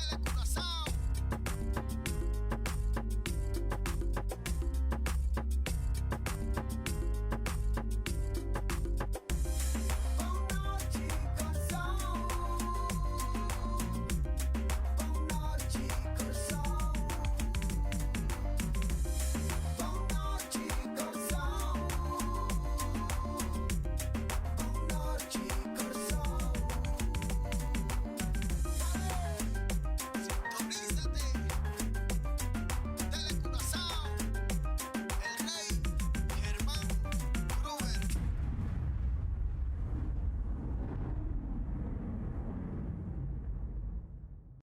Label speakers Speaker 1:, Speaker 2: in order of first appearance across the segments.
Speaker 1: Telecuraçao. Sintonízate Telecuraçao, El Rey Germán Kruger.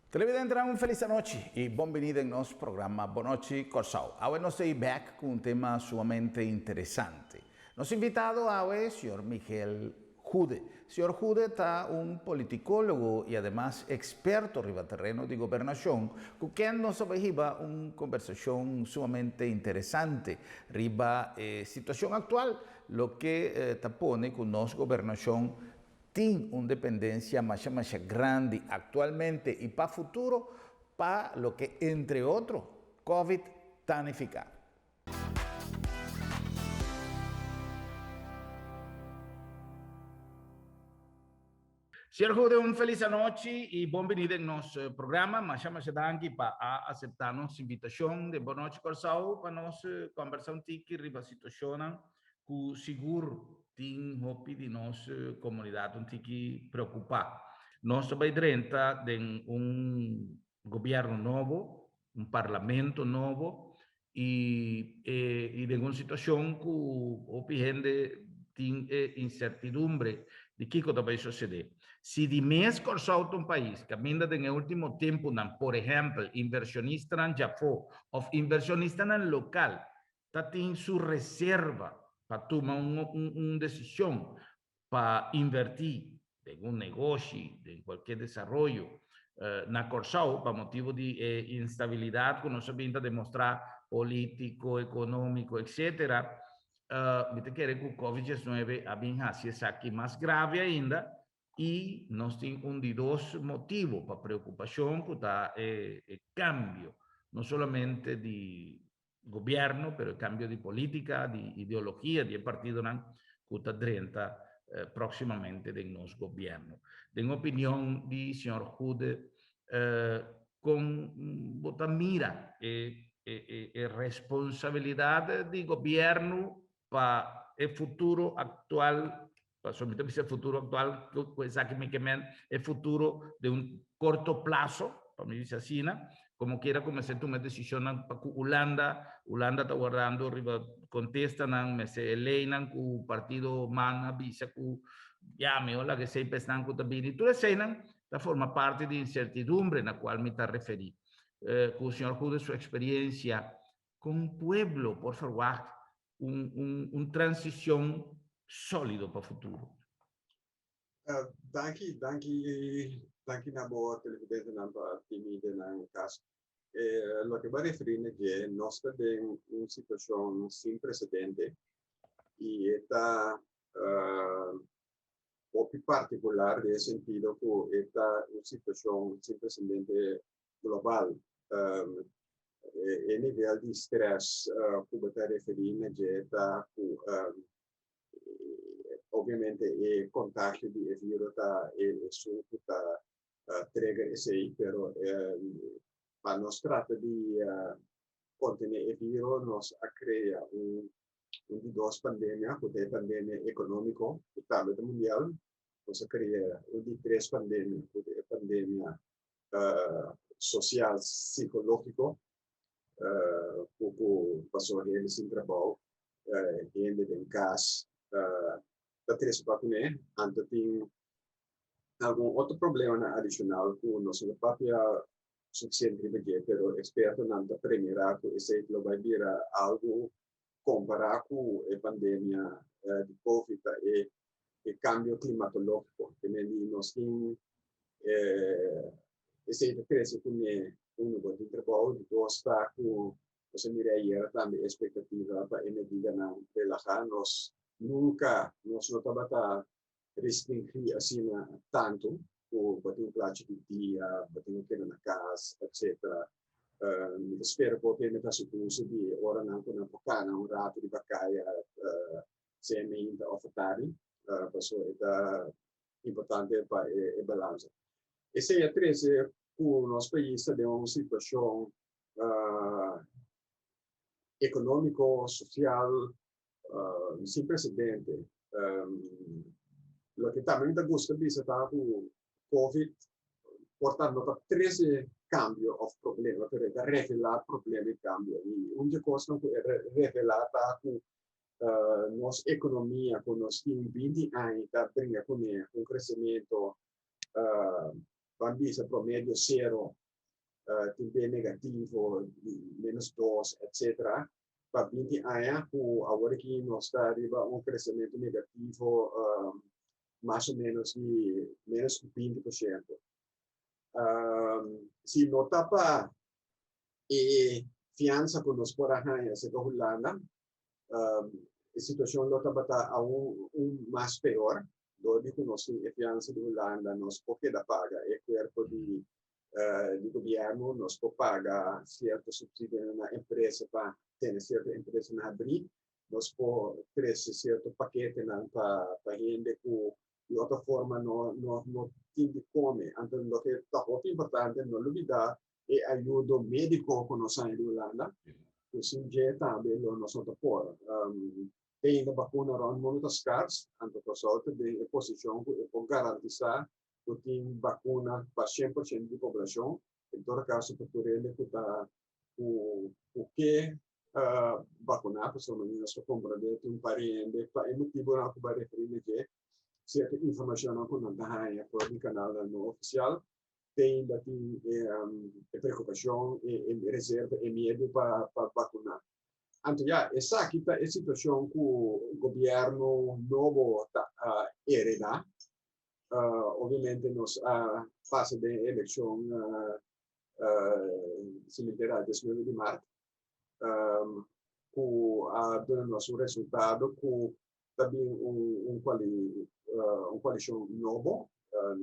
Speaker 2: Televidentenan un felis anochi y bon bini den nos programa Bonochi Kòrsou. Awe nos ta ei bek ku un tema sumamente interesante. Nos invitado awe señor Miguel Goede. Señor Goede ta un politikólogo y ademas eksperto riba tereno di gobernashon ku ken nos a bai hiba un kombersashon sumamente interesante riba e situashon aktual, loke ta pone ku nos gobernashon tin un dependensia masha masha grandi aktualmente i pa futuro pa loke entre otro Covid ta nifiká. Señor Goede, un felis anochi i bon bini den nos programa. Masha masha danki pa a aseptá nos invitashon den Bonochi Kòrsou pa nos kòmbersá un tiki riba situashonnan ku sigur tin hopi di nos komunidat un tiki preokupá. Nos ta bai drenta den un gobièrnu nobo, un parlamento nobo i i den un situashon ku hopi hende tin e insertidumbre di kiko ta bai sosodé. Si di mes Kòrsou ta un pais kaminda den e último tempunan, por ehèmpel, invershonistanan djafó òf invershonistanan lokal ta tin su reserva pa tuma un desishon pa invertí den un negoshi, den kualke desaroyo na Kòrsou pa motibu di e instabilidat ku nos a bin ta demostrá polítiko, ekonómiko, etsetera, mi ta kere ku Covid diesnuebe a bin hasi esaki mas grave ainda i nos tin un di dos motibu pa preokupashon ku ta e kambio no solamente di gobierno, pero e cambio di politica, di ideologia di e partidonan cu ta drenta proximamente den nos gobierno. Den opinion di señor Goede, con bo ta mira e e responsabilidad di gobierno pa e futuro actual, pasobra mi ta bisa e futuro actual, cu esaki mi ke men e futuro den un corto plazo, pa mi bisa asina, como kiera cu mester tuma e decisionnan pa cu Hulanda, Hulanda ta wardando riba contestanan, mester e leynan cu partido man a bisa cu ya mihor laga esey pa esnan cu ta bini, tur eseynan ta forma parti di incertidumbre na cual mi ta referi. Cu señor Goede su experiencia, con pueblo por verwacht un un un transicion solido pa futuro?
Speaker 3: Danki, danki, danki na bo televidentenan pa bini den nan kas. Loke bo a referí na dje, nos ta den un situashon sin presedente i e ta hopi partikular den e sentido ku e ta un situashon sin presedente global. E nivel di stress ku bo ta referí na dje ta ku obviamente e contagio di e virus ta e esun cu ta trigger esey, pero pa nos trata di contene e virus nos a crea un di dos pandemia cu ta e pandemia economico cu tambe ta mundial, nos a crea un di tres pandemia cu ta e pandemia social psicologico cu pasobra hende sin trabao hende den cas ta trece pa cune, anto tin algun otro problemanan adicional cu nos no ta papia suficiente riba dje, pero expertonan ta premira cu esey lo bay bira algo compara cu e pandemia di covid ta e cambio climatologico, te mende nos tin esey ta trece cune uno bo tin trabao, di dos ta cu Nos a mira ayera tambe e expectativa pa e medidanan relaha. Nos nunca nos no tabata restringi asina tanto. Ku bo tin un plachi di dia, bo tin ku keda na kas, etcetera. Mi ta spera ku hopi hende ta hasi uso di e oranan ku nan por kana un ratu riba kaya, sea mainta òf atardi, pasobra e ta importante pa e balansa. Esei a trese ku nos pais ta den un situashon ekonómiko, sosial sin presedente. Loke tambe mi ta gusta bisa ta ku Covid por ta no ta trese kambio òf problema, pero e ta revelá problema i kambio. I un di e kosnan ku e revelá ta ku nos ekonomia ku nos tin 20 aña ta bringa kuné un kresementu, ban bisa promedio sero, tin be negativo, menos dos, etcetera, pa 20 aña ku awor aki nos ta riba un kresementu negativo mas o menos di menos ku 20%. Si no ta pa e fiansa ku nos por a haña serka Hulanda, e situashon lo tabata aun un mas peor. Dor di ku nos tin e fiansa di Hulanda, nos por keda paga e kuerpo di gobièrnu, nos por paga sierto supsidionan na empresa pa tene sierto empresanan habrí, nos por trese sierto paketenan pa hende ku di otro forma no tin di kome. Anto loke ta hopi importante, no lubidá e ayudo médiko ku nos haña di Hulanda, ku sin dje tambe lo nos no ta por. Te ainda bakuna rònt mundu ta skars, anto Kòrsou ta den e posishon ku e por garantisá ku tin bakuna pa 100% di poblashon, en todo kaso pa tur hende ku ta ku ke bakuná, pasobra nos ta komprendé tin un par di hende pa e motibunan ku bo a referí na dje, sierto informashonnan ku nan ta haña for di kanalnan no ofisial, te ainda tin e preokupashon, e reserva, e miedu pa bakuná. Anto ya, esaki ta e situashon ku gobièrnu nobo ta heredá. Obviamente nos a pasa den e elekshon, si mi entera, 19 di mart, ku a duna nos un resultado ku ta bin un koalishon nobo.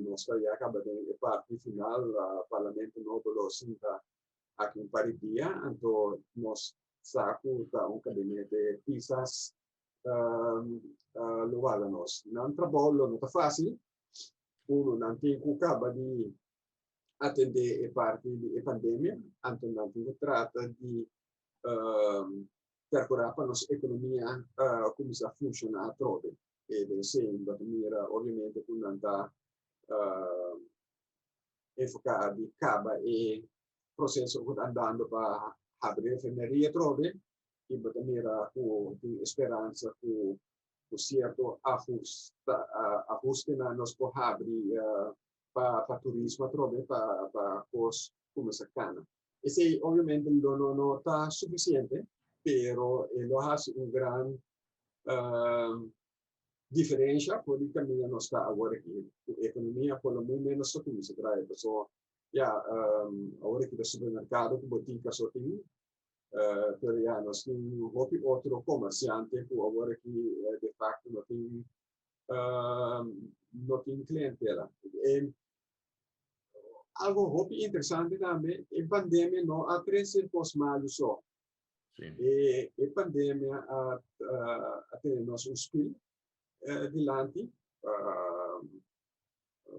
Speaker 3: Nos ta ya kaba den e parti final, parlamento nobo lo sinta aki un par di dia, anto nos sa ku ta un kabinete Pisas lo wala nos. Nan trabou lo no ta fásil. Uno, nan tin ku kaba di atendé e parti di e pandemia, anto nan tin ku trata di perkurá pa nos ekonomia kuminsá funshoná atrobe. E den esei bo ta mira obviamente ku nan ta enfoká di kaba e proseso ku ta andando pa habri refineria atrobe i bo ta mira ku tin esperansa ku ku sierto ahustenan nos por habri pa turismo atrobe pa kos kuminsá kana. Esei obviamente lo no ta sufisiente, pero e lo hasi un gran diferensha for di kaminda nos ta awor aki. Ku ekonomia por lo menos ta kuminsá traha. Pasobra ya awor aki ta supermerkado ku botika so tin, pero ya nos tin hopi otro komersiante ku awor aki de facto no tin klientela. Algo hopi interesante tambe, e pandemia no a trese kos malu so. E pandemia a tene nos un spil dilanti,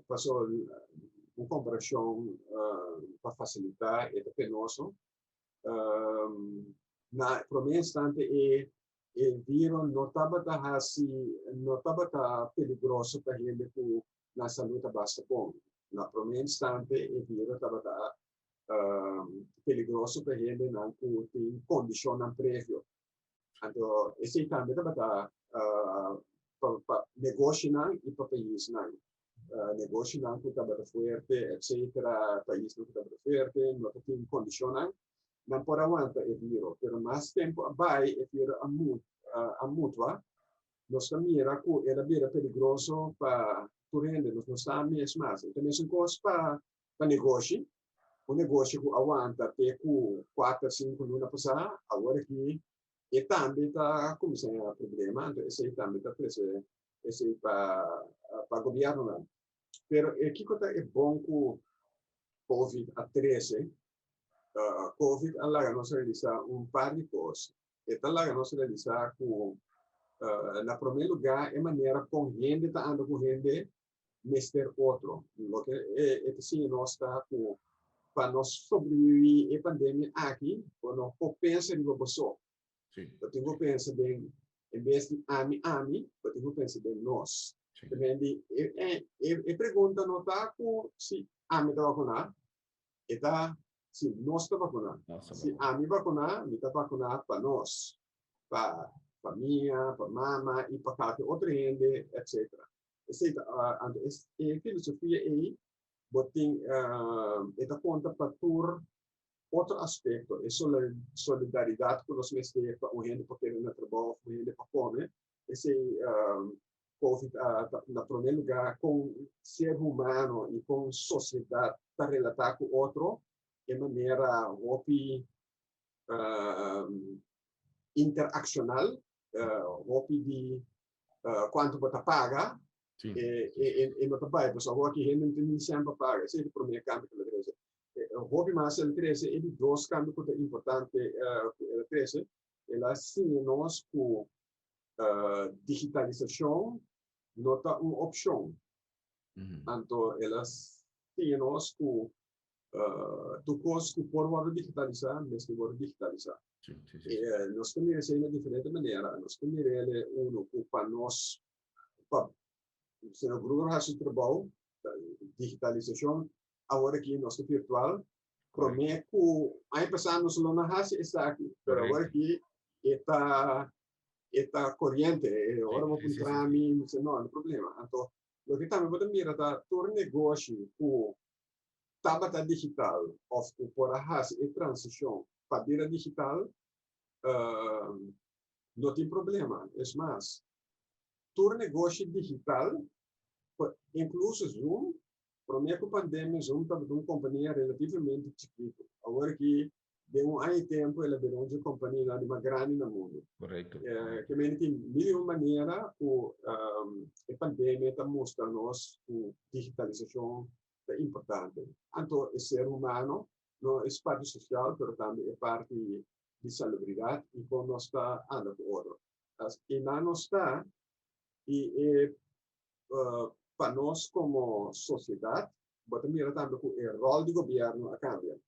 Speaker 3: paso un komparashon pa fasilitá e ta penoso. Na promé instante e virus no tabata hasi, no tabata peligroso pa hende ku nan salú ta basta bon. Na promé instante e virus tabata peligroso pa hendenan ku tin kondishonnan previo. Anto esei tambe tabata pa negoshinan i pa paisnan. Negoshinan ku tabata fuerte, etcetera, paisnan ku tabata fuerte, no tatin kondishonnan, nan por a wanta e virus. Pero mas tempu a bai, e virus a mutua, nos ta mira ku el a bira peligroso pa tur hende, nos no sa mes mas. E ta mesun kos pa negoshi, un negoshi ku a wanta te ku 4, 5 luna pasá, awor aki e tambe ta kuminsá problema, anto esei tambe ta trese esei pa gobièrnunan. Pero e kiko ta e bon ku Covid a trese? Covid a laga nos realisá un par di kos. E ta laga nos realisá ku na promé lugá e manera kon hende ta anda ku hende mester otro. Loke e ta siña nos ta ku pa nos sobreviví e pandemia aki, bo no por pensa riba bo so. Bo tin ku pensa den, en bes di ami, ami, bo tin ku pensa den nos. También di, e pregunta no ta ku si ami ta vakuná, e ta si nos ta vakuná. Si ami vakuná, mi ta vakuná pa nos, pa famia, pa mama i pa kalke otro hende, etc. Esei ta, anto e filosofia ei bo tin, e ta konta pa tur otro aspekto, e solidaridat ku nos mester pa un hende por keda na trabou òf un hende pa kome, esei Covid a ta na promé lugá kon ser humano i kon sosiedat ta relatá ku otro e manera hopi interakshonal, hopi di kuantu bo ta paga, e no ta bai, pasobra awor aki hende no tin ni sèn pa paga. Esei ta e promé kambio ku el a trese. Hopi mas el a trese, e di dos kambio ku ta importante ku el a trese, el a siña nos ku digitalisashon no ta un opshon. Anto el a siña nos ku tur kos ku por wòrdu digitalisá mester wòrdu digitalisá. Nos ta mira esei na diferente manera. Nos ta mira el uno ku pa nos, pa señor Gruber hasi su trabou, digitalisashon awor aki nos ta virtual. Promé ku aña pasá nos lo no hasi esaki, pero awor aki e ta koriente. Ora bo puntra mi, mi bisa no, no problema. Anto loke tambe bo ta mira ta tur negoshi ku tabata digital òf ku por a hasi e transishon pa bira digital, no tin problema. Es mas, tur negoshi digital, inkluso Zoom, promé ku pandemia Zoom tabata un kompania relativamente chikitu. Awor aki, den un aña i tempu, el a bira un dje kompanianan di mas grandi na mundu. Ke mende tin mil i un manera ku e pandemia ta mustra nos ku digitalisashon ta importante. Anto e ser humano no es parti sosial, pero tambe e parti di salubridat i kon nos ta anda ku otro. I nan nos ta i e pa nos komo sosiedat, bo ta mira tambe ku e ròl di gobièrnu a kambia.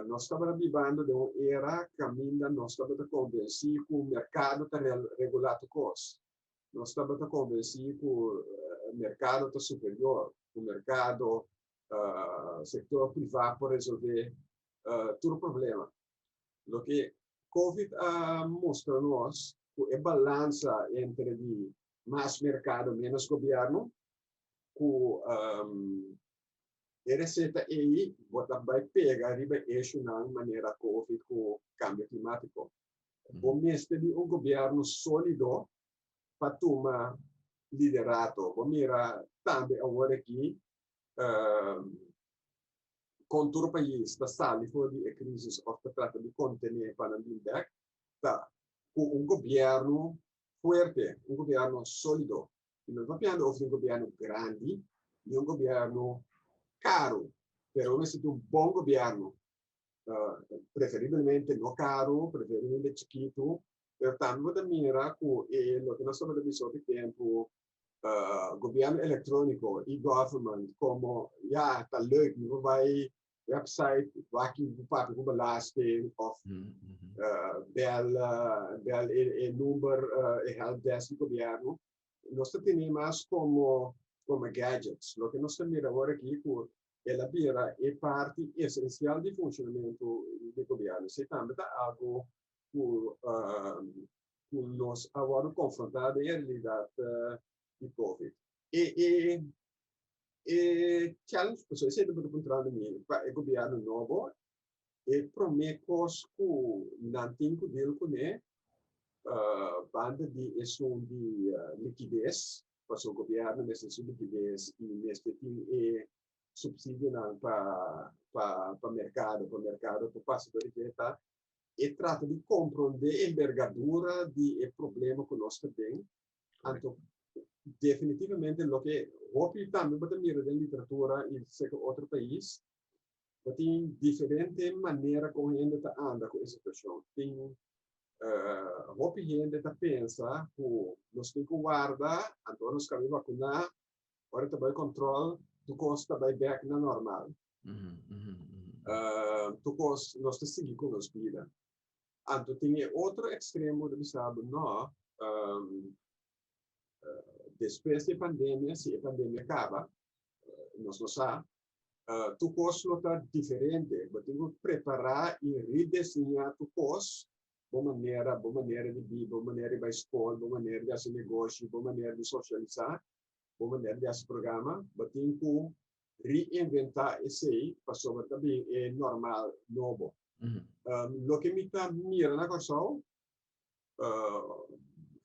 Speaker 3: Nos tabata bibando den un era kaminda nos tabata konvensí ku merkado ta regulá tur kos. Nos tabata konvensí ku merkado ta superior, ku merkado, sektor privá por resolvé tur problema. Loke Covid a mustra nos ku e balansa entre di mas merkado, ménos gobièrnu, ku e reseta ei bo ta bai pega riba issuenan manera Covid ku kambio klimátiko. Bo mester di un gobièrnu sólido pa tuma liderato. Bo mira tambe awor aki kon tur pais ta sali for di e krisis òf ta trata di kontené pa nan bin bèk, ta ku un gobièrnu fuerte, un gobièrnu sólido. I no ta papiando over di un gobièrnu grandi ni un gobièrnu karu, pero bo mester tin un bon gobièrnu, preferiblemente no karu, preferiblemente chikitu, pero tambe bo ta mira ku e loke nos tabata bisa hopi tempu, gobièrnu elektróniko, e-government, komo ya ta leuk, mi por bai website, wak mi por papia ku belasting òf bèl e number, e helpdesk di gobièrnu. Nos ta tene mas komo gadgets. Loke nos ta mira awor aki ku el a bira e parti esensial di funshonamentu di gobièrnu. Esei tambe ta algu ku nos a wòrdu konfrontá den e realidat di Covid. E challenge, pasobra esei ta bo ta puntrando mi, pa e gobièrnu nobo, e promé kos ku nan tin ku deal kuné, banda di esun di likides, pasobra gobièrnu mester su likides i mester tin e supsidionan pa merkado, pa merkado por pasa dor di dje, ta e trata di komprondé embergadura di e problema ku nos ta den. Anto. Definitivamente loke hopi tambe bo ta mira den literatura i serka otro pais, bo tin diferente manera kon hende ta anda ku e situashon. Tin hopi hende ta pensa ku nos tin ku warda anto nos kabi vakuná, ora ta bai kòntròl tur kos ta bai bèk na normal. Tur kos nos ta sigui ku nos bida. Anto tin e otro ekstremo ta bisa bo no, despues di e pandemia, si e pandemia kaba, nos no sa, tur kos lo ta diferente. Bo tin ku prepará i redesiñá tur kos, bo manera, bo manera di biba, bo manera di bai skol, bo manera di hasi negoshi, bo manera di sosialisá, bo manera di hasi programa. Bo tin ku reinventá esei pasobra ta bin e normal nobo. Loke mi ta mira na Kòrsou,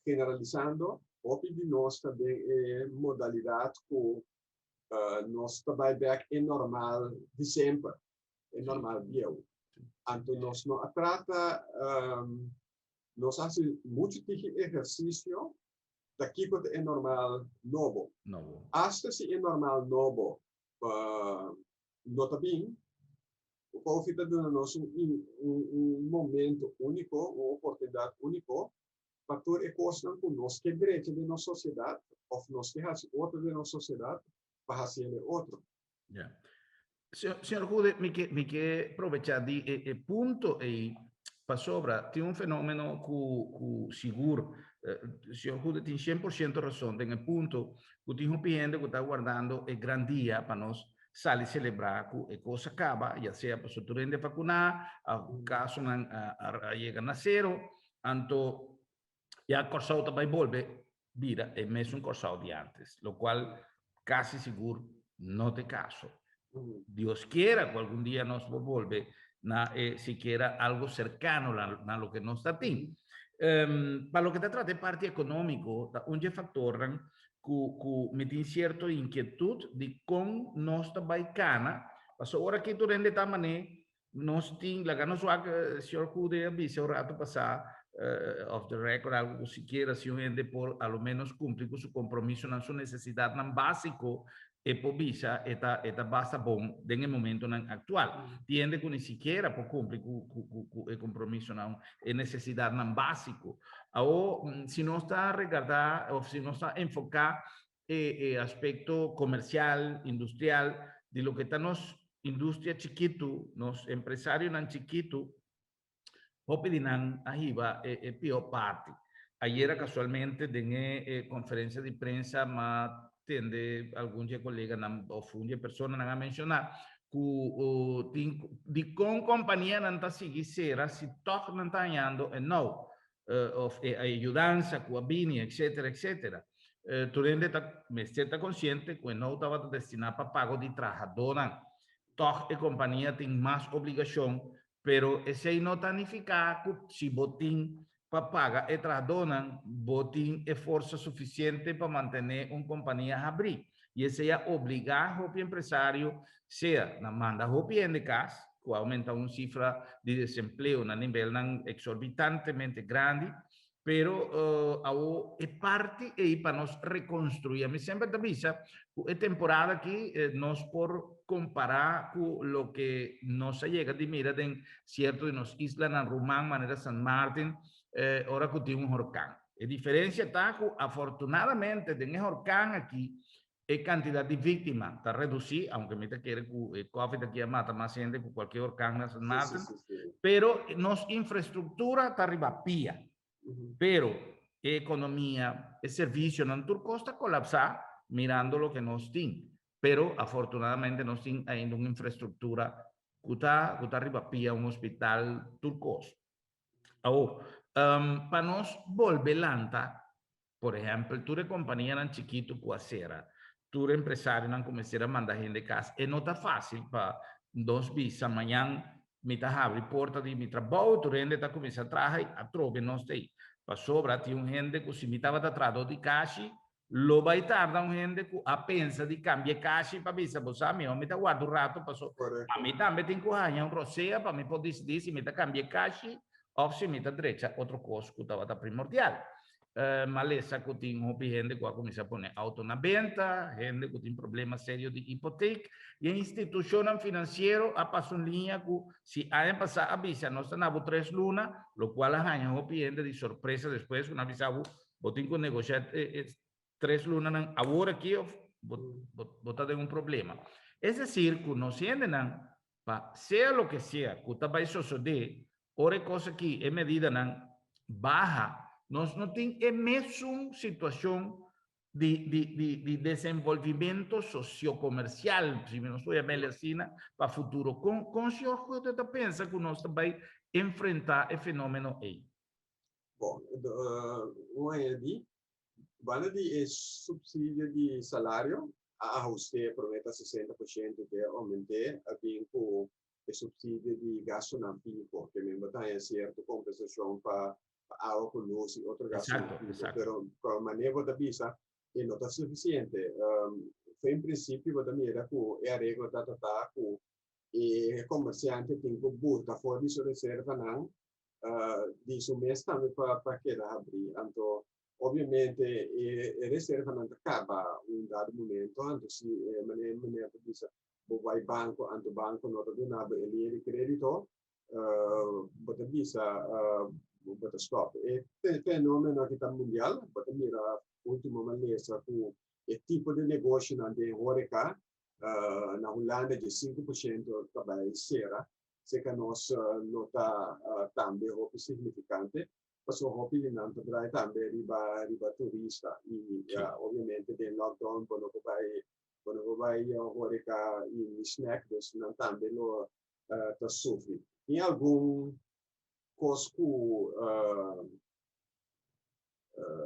Speaker 3: generalisando, hopi di nos ta den e modalidat ku nos ta bai bèk e normal di semper, e normal bieu. Anto nos no a trata, nos a hasi muchu tiki ehersisio ta kiko ta e normal nobo. Asta si e normal nobo no ta bin, Covid ta duna nos un un momento úniko, un oportunidat úniko pa tur e kosnan ku nos ke drecha den nos sosiedat òf nos ke hasi otro den nos sosiedat pa hasi el e otro.
Speaker 2: Ya. Señor Goede, mi ke mi ke probechá di e e punto ei pasobra tin un fenómeno ku ku sigur señor Goede tin 100% rason den e punto ku tin hopi hende ku ta wardando e gran dia pa nos sali selebrá ku e kos a kaba, ya sea pasobra tur hende vakuná, òf kasonan a yega na sero, anto ya Kòrsou ta bai bolbe bira e mesun Kòrsou di ántes, lokual kasi sigur no ta e kaso. Dios kiera ku algun dia nos por bolbe na e sikiera algo serkano na loke nos ta tin. Pa loke ta trata e parti ekonómiko, ta un dje faktornan ku ku mi tin sierto inkietut di kon nos ta bai kana, pasobra ora ki tur hende ta man'é nos tin, laga nos wak señor Goede a bisa un rato pasá off the record algo ku sikiera si un hende por a lo menos kumpli ku su kompromisonan, su nesesidatnan básiko, e por bisa e ta e ta basta bon den e momentonan aktual. Tin hende ku ni sikiera por kumpli ku ku ku ku e kompromisonan, e nesesidatnan básiko. Awor, si nos ta regardá òf si nos ta enfoká e e aspekto komersial, industrial di loke ta nos industria chikitu, nos empresarionan chikitu, Hopi di nan a hiba e e pió parti. Ayera kasualmente den e e konferensia di prensa m'a tende algun dje koleganan òf un dje personanan a menshoná ku tin dikon kompanianan ta sigui sera si tòg nan ta hañando e nou òf e ayudansa ku a bini etcetera etcetera. Tur hende ta mester ta konsiente ku e nou tabata destiná pa pago di trahadónan. Tòg e kompania tin mas obligashon Pero esei no ta nifiká ku si bo tin pa paga e trahadónan, bo tin e forsa sufisiente pa mantené un kompania habrí. I esei a obligá hopi empresario sea na manda hopi hende kas, ku a oumentá un sifra di desempleo na nivelnan eksorbitantemente grandi, Pero awo e parti ei pa nos reconstrui. Ami semper ta bisa cu e temporada aki nos por compara cu loke nos a yega di mira den cierto di nos islanan ruman manera San Martin ora cu tin un horcan. E diferencia ta cu afortunadamente den e horcan aki e cantidad di victima ta reduci, aunke mi ta kere cu e covid aki a mata mas hende cu cualkier orkan na San Martin, pero nos infraestructura ta riba pia. Pero e economia, e servicionan, tur cos ta colapsa mirando loke nos tin. Pero afortunadamente nos tin ainda un infraestructura cu ta cu ta riba pia, un hospital, tur cos. Awor, pa nos bolbe lanta, Por ehèmpel, tur e kompanianan chikitu ku a sera, tur empresarionan ku mester a manda hende kas, e no ta fásil pa nos bisa mañan mi ta habri porta di mi trabou, tur hende ta kuminsá traha i atrobe nos ta ei. Pasobra tin un hende ku si mi tabata trahadó di kashi, lo bai tarda un hende ku a pensa di kambia e kashi pa bisa, bo sa, mihó mi ta warda un ratu paso ami tambe tin ku haña un rosea pa mi por disidí si mi ta kambia e kashi òf si mi ta drecha otro kos ku tabata primordial. Malesa ku tin hopi hende ku a kuminsá pone outo na benta, hende ku tin problema serio di hipotek i e institushonnan finansiero a pasa un liña ku si aña pasá a bisa nos ta na bo tres luna, lokual a haña hopi hende di sorpresa despues ku nan a bisa bo bo tin ku negoshá e tres lunanan awor aki òf bo ta den un problema. Es desir ku nos hendenan pa sea loke sea ku ta bai sosodé Ora e kos aki, e medidanan baha, nos no tin e mesun situashon di di di di desenvolvimento sosiokomersial, si mi nos por yam'el asina, pa futuro. Kon kon señor Goethe ta pensa ku nos ta bai enfrentá e fenomeno ei?
Speaker 3: Bon, un aña di, banda di e supsidio di salario, a ahust'é promé ta 60% te aument'é, a bin ku e subsidio di gastonan fiho, ke men bo ta haña sierto kompensashon pa awa ku lus i otro gastonan fiho, pero ku manera bo ta bisa e no ta sufisiente. Fen prinsipio bo ta mira ku e areglo ta tratá ku e komersiante tin ku buta for di su reservanan di su mes tambe pa keda habrí. Anto obviamente e reservanan ta kaba un dado momento, anto si e manera ta bisa bo bai banco anto banco no ta duna bo e liña di credito, bo ta bisa bo ta stop. E fenomeno aki ta mundial, bo ta mira ultimo malesa cu e tipo di negoshonan den horeca na Hulanda dje 5% ta bai cera, seca nos no ta tambe hopi significante, pasobra hopi di nan ta draai tambe riba turista y obviamente den lockdown bo no por bai. Bo no por bai horeca y ni snack, dus nan tambe lo ta sufri. Tin algun cos cu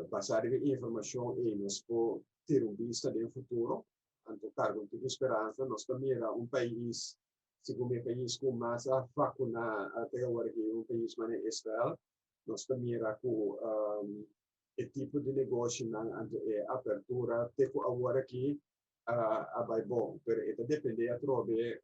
Speaker 3: basa riba e informacion ey nos por tira un bista den futuro, anto carga un tiki speransa. Nos ta mira un pais, segun mi e pais cu mas a vacuna te awor aki, un pais manera Israel, nos ta mira cu e tipo di negoshinan anto e apertura te ku awor aki a bai bon, pero e ta depende atrobe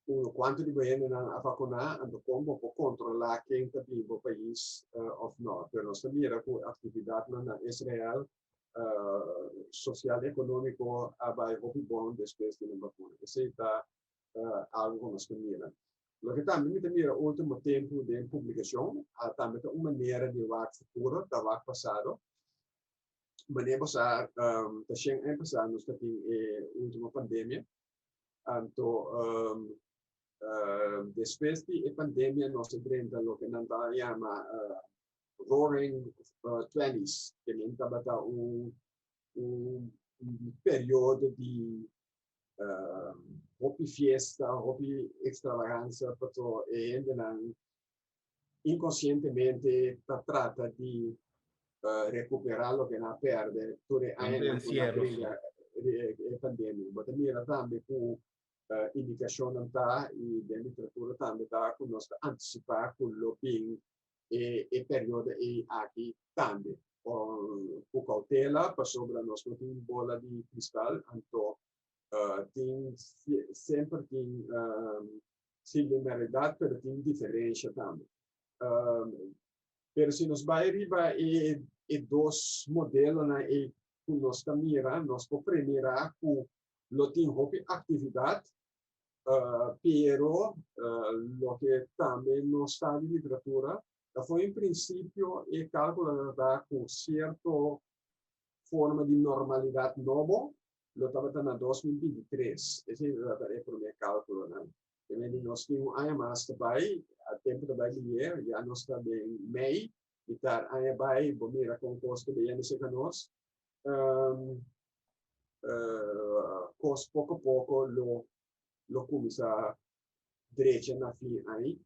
Speaker 3: uno kuantu di bo hendenan a vakuná anto kon bo por kontrolá ken ta bin bo pais òf no. Pero nos ta mira ku aktividatnan na Israel sosial ekonómiko a bai hopi bon despues di nan bakuna. Esei ta algu ku nos ta mira. Loke tambe mi ta mira ultimo tempu den publikashon tambe ta un manera di wak futuro, ta wak pasado. Manera bo sa ta shen aña pasá nos ta tin e ultimo pandemia. Anto despues di e pandemia nos a drenta loke nan ta yama roaring twenties, ke men tabata un periodo di hopi fiesta, hopi extravaganza, paso e hendenan inkonsientemente ta trata di recupera loke nan a perde tur e añanan ku nan a bringa e pandemia. Bo ta mira tambe ku indikashonnan ta i den literatura tambe ta ku nos ta antisipa ku lo bin e periodo ei aki tambe. Ku koutela pasobra nos no tin bola di kristal, anto tin semper tin similaridad pero tin diferensha tambe. Pero si nos bai riba e dos modelonan ei ku nos ta mira, nos por premira ku lo tin hopi aktividat. Pero loke tambe no sta di literatura ta for en principio e calculonan ta cu cierto forma di normalidad nobo lo tabata na 2023. Esey tabata e prome calculonan. Te di nos tin un aña mas ta bay, a tempo ta bay lier, ya nos ta den mei, mitar aña bay, bo mira con cos ta bayendo cerca nos. Kos poko poko lo lo kuminsá drecha na fin ai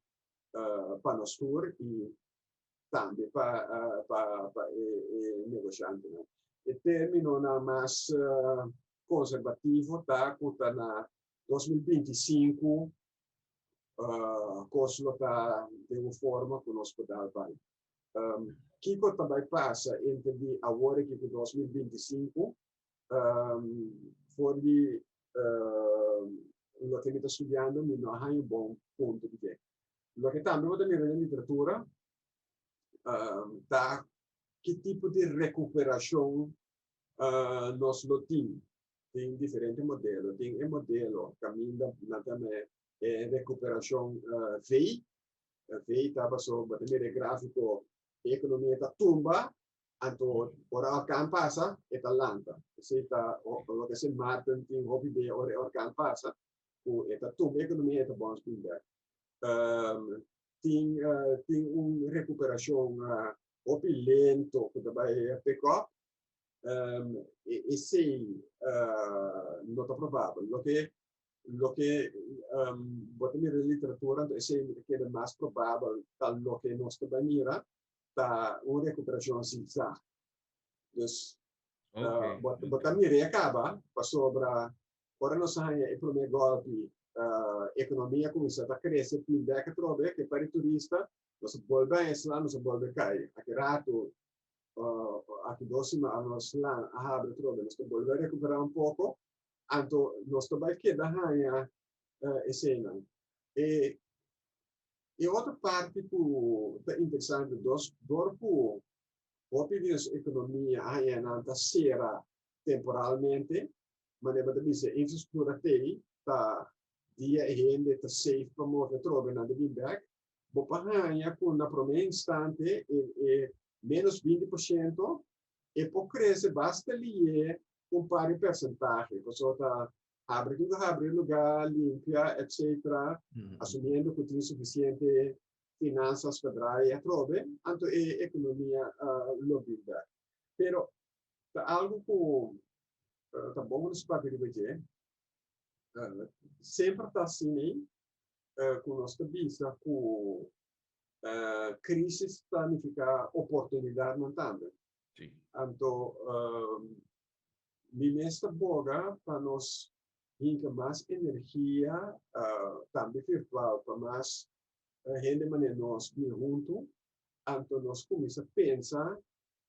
Speaker 3: pa nos tur i tambe pa pa e negoshantenan. E términonan mas konserbativo ta ku ta na 2025 kos lo ta den un forma ku nos por dal bai. Kiko ta bai pasa entre di awor aki ku 2025? For di loke mi ta studiando mi no a haña un bon punto di dje. Loke tambe bo ta mira den literatura ta Ki tipo di rekuperashon nos lo tin? Tin diferente modelo. Tin e modelo kaminda nan ta yama e rekuperashon V. V ta pasobra bo ta mira e gráfiko, e ekonomia ta tumba, anto ora orkan pasa e ta lanta. Esei ta loke Sint Maarten tin hopi bia ora e orkan pasa, ku e ta tumba e ekonomia e ta bòns bin bèk. Tin tin un rekuperashon hopi lento ku ta bai pick up. Esei no ta probabel. Loke loke bo ta mira den literatura, anto esei mi ta kere mas probabel ta loke nos ta bai mira, ta un rekuperashon zigzag. Dus bo ta mir'é a kaba pasobra ora nos a haña e promé gòlpi, ekonomia kuminsá ta krese tin bèk atrobe ke par di turista, nos a bolbe haña sla, nos a bolbe kai. Aki ratu, aki dos siman nos sla a habri atrobe, nos ta bolbe a rekuperá un poko, anto nos ta bai keda haña eseinan. E e otro parti ku ta interesante, dos dor ku hopi di nos ekonomia a haña nan ta sera temporalmente, manera bo ta bisa e infrastruktura t'ei ta dia e hende ta safe pa move atrobe nan ta bin bek, bo por haña ku na promé instante e e ménos 20% e por krese basta lié un par di persentahe, pasobra ta habri tur habri lugá, limpia etcetera, asumiendo ku tin sufisiente finansas pa draai atrobe, anto e ekonomia lo bin bek. Pero ta algu ku ta bon nos papia riba dje. Semper ta asina ei ku nos ta bisa ku krisis ta nifiká oportunidatnan tambe. Anto mi mes ta boga pa nos hinka mas energia, tambe virtual, pa mas hende manera nos bin huntu, anto nos kuminsá pensa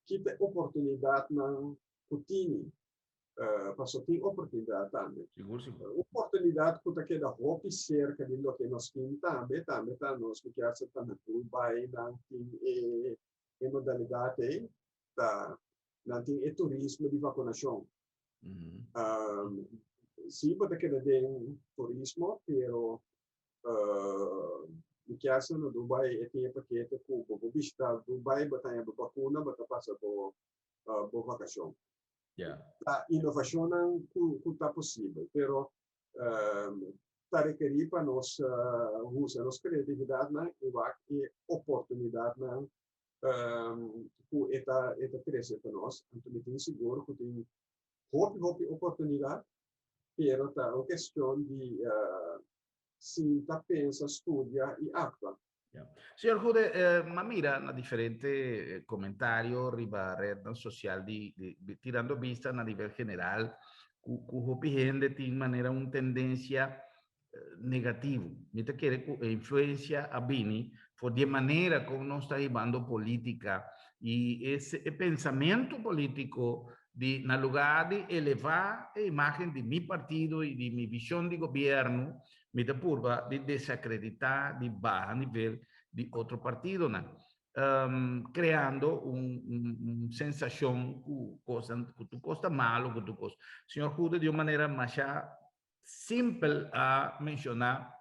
Speaker 3: ki ta e oportunidatnan ku tini, paso tin oportunidat tambe.
Speaker 2: Sigur, sigur.
Speaker 3: Oportunidat ku ta keda hopi serka di loke nos tin tambe, tambe ta nos ku kier sa ta na Dubai nan tin e e modalidat ei, ta nan tin e turismo di vakunashon. Si bo ta keda den turismo, pero Mi kier sa na Dubai e tin e pakete ku bo por bishita Dubai, bo ta haña bo bakuna, bo ta pasa bo bo vakashon. Ta inovashonnan ku ta posibel, pero ta rekerí pa nos usa nos kreatividatnan i wak e oportunidatnan ku e ta e ta trese pa nos. Anto mi tin sigur ku tin hopi hopi oportunidat, pero ta un kestion di sinta, pensa, studia i aktua.
Speaker 2: Señor Goede, m'a mira na diferente comentario riba rednan social di, di, tirando bista na nivel general cu, cu hopi hende tin manera un tendencia negativo. Mi ta kere cu e influencia a bini for di e manera con nos ta hibando politica y e, e pensamento politico di na lugar di eleva e imagen di mi partido y di mi vision di gobierno, mi ta purba di desacredita, di baha nivel di otro partidonan, creando un, un, un sensacion cu cosnan, cu tur cos ta malo, cu tur cos. Señor Goede di un manera masha simpel a menciona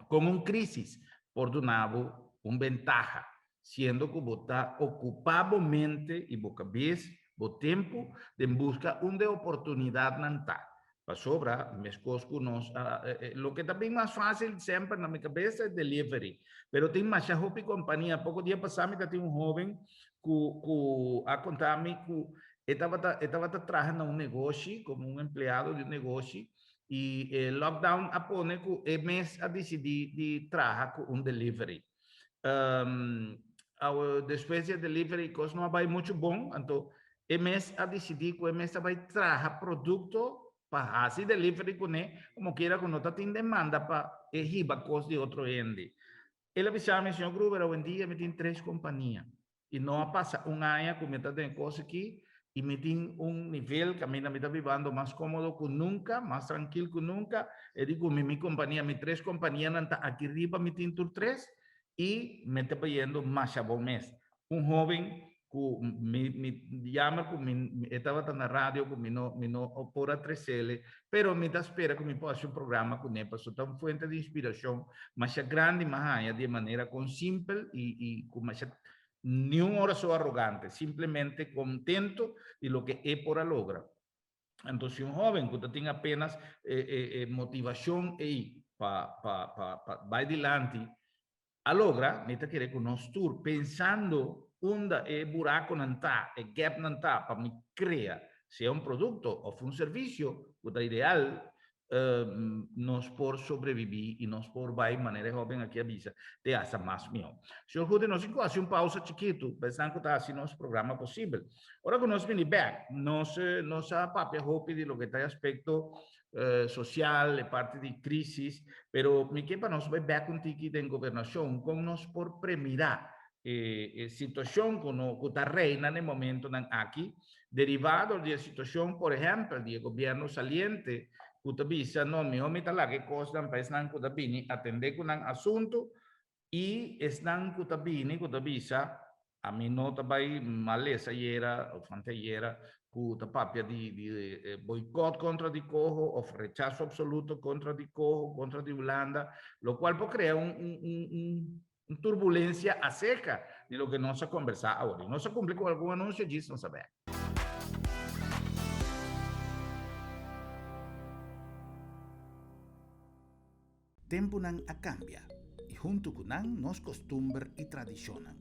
Speaker 2: con un crisis por duna bo un bentaha, siendo cu bo ta ocupa bo mente y bo cabes, bo tempo, den busca unda e oportunidadnan ta. Pasobra, mescos cu nos a, loke ta bin mas facil semper na mi cabes ta e delivery. Pero tin masha hopi compania. Poco dia pasa mi ta tin un hoben cu, cu a conta mi cu e tabata, e tabata traha na un negoshi, como un empleado di un negoshi, y e lockdown a pone cu e mes a dicidi di traha cu un delivery. Awo despues di e delivery cos no a bay mucho bon, anto e mes a dicidi cu e mes ta bay traha producto pa haci delivery cune, como kiera cu no ta tin demanda pa e hiba cos di otro hende. El a bisa mi, Señor Gruber, awendia mi tin tres compania y no a pasa un aña cu mi ta den e cos aki y mi tin un nivel caminda mi ta bibando mas comodo cu nunca, mas trankil cu nunca. E di cu mi, mi compania, mi tres companianan ta aki riba, mi tin tur tres y mi ta bayendo masha bon mes. Un hoben. ku mi mi jammer ku mi e tabata na radio ku mi no mi no por a tresele pero mi ta spera ku mi por hasi un programa kuné pasobra ta un fuente di inspirashon masha grandi mi a haña di e manera kon simpel i i ku masha niun ora so arogante simplemente kontento di loke e por a logra. Anto si un hoben ku ta tin apenas e e e motivashon ei pa pa pa pa bai dilanti a logra, mi ta kere ku nos tur pensando unda e burakonan ta, e gapnan ta pa mi krea sea un produkto òf un servisio ku ta ideal, nos por sobrebibí i nos por bai manera e hoben aki a bisa te hasta mas mihó. Señor Goede, nos tin ku hasi un pausa chikitu pa esnan ku ta hasi nos programa posibel. Ora ku nos bini bèk, nos nos a papia hopi di loke ta e aspekto sosial, e parti di krisis, pero mi ke pa nos bai bèk un tiki den gobernashon, kon nos por premirá e situashon ku no ku ta reina na e momentonan aki, derivado di e situashon, por ehèmpel, di e gobièrnu saliente ku ta bisa, no, mihó mi ta laga e kosnan pa esnan ku ta bini atendé ku nan asuntu i esnan ku ta bini ku ta bisa, ami no ta bai malesa ayera òf anteayera ku ta papia di di boikòt kontra di koho òf rechaso apsoluto kontra di koho, kontra di Hulanda, lokual por krea un un un Un turbulencia acerca di loke nos a conversa awor. Y nos a cumpli cu algun anuncio djis nos a bek.
Speaker 4: Tempunan a cambia y hunto cu nan nos costumber y tradicionnan.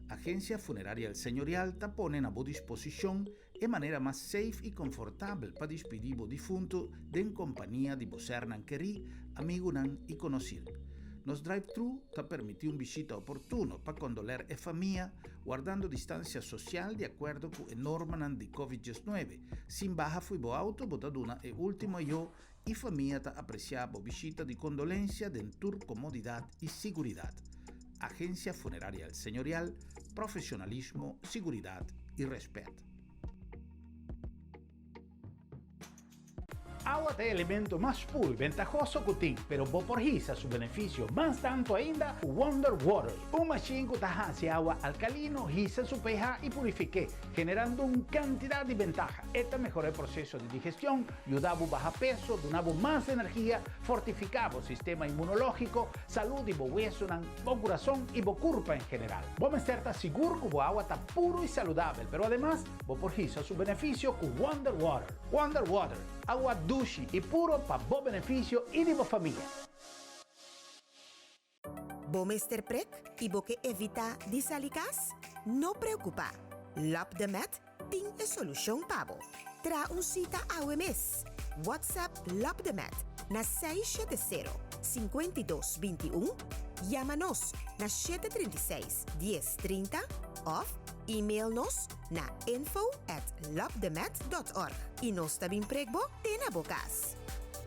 Speaker 4: Agencia Funeraria El Señorial ta pone na bo disposicion e manera mas safe y confortabel pa dispidi bo difunto den compania di bo sernan kerí, amigunan y conocir. Nos drive-thru ta permiti un bishita oportuno pa condoler e famia, wardando distancia social di acuerdo cu e normanan di Covid diesnuebe. Sin baha fui bo auto bo ta duna e ultimo ayo y famia ta aprecia bo bishita di condolencia den tur comodidad y siguridad. Agencia Funeraria El Señorial, profesionalismo, siguridad y respet.
Speaker 2: Awa ta e elemento mas puru y bentahoso cu tin, pero bo por hisa su beneficio mas tanto ainda cu Wonder Water, un machine cu ta haci awa alcalino hisa su pH y purifique, generando un cantidad di bentaha. E ta mehora e proceso di digestion, yuda bo baha peso, duna bo mas energia, fortifica bo sistema inmunologico, salud di bo wesonan, bo curason y bo curpa en general. Bo mester ta sigur cu bo awa ta puro y saludabel, pero ademas bo por hisa su beneficio cu Wonder Water. Wonder Water, awa dushi y puro pa bo beneficio y di bo famia.
Speaker 5: Bo mester prek i bo ke evitá di sali kas? No preokupá! Lab de Med tin e solushon pa bo. Traha un sita awe mes! WhatsApp Lab de Med na 670 52 21, yama nos na 736 10 30 òf email nos na info at labdemed dot org i nos ta bin prek bo te na bo kas.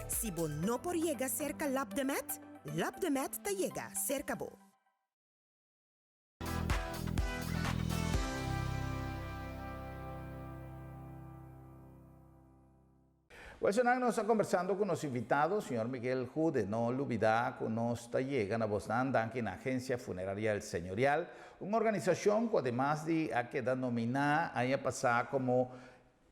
Speaker 5: Si bo no por yega serka Lab de Med, Lab de Med ta yega serka bo.
Speaker 4: Welshonan nos ta kombersando ku nos invitado, señor Miguel Goede. No lubida ku nos ta yega na bosnan danki na Agencia Funeraria El Señorial, un organisashon ku ademas di a keda nominá aña pasá komo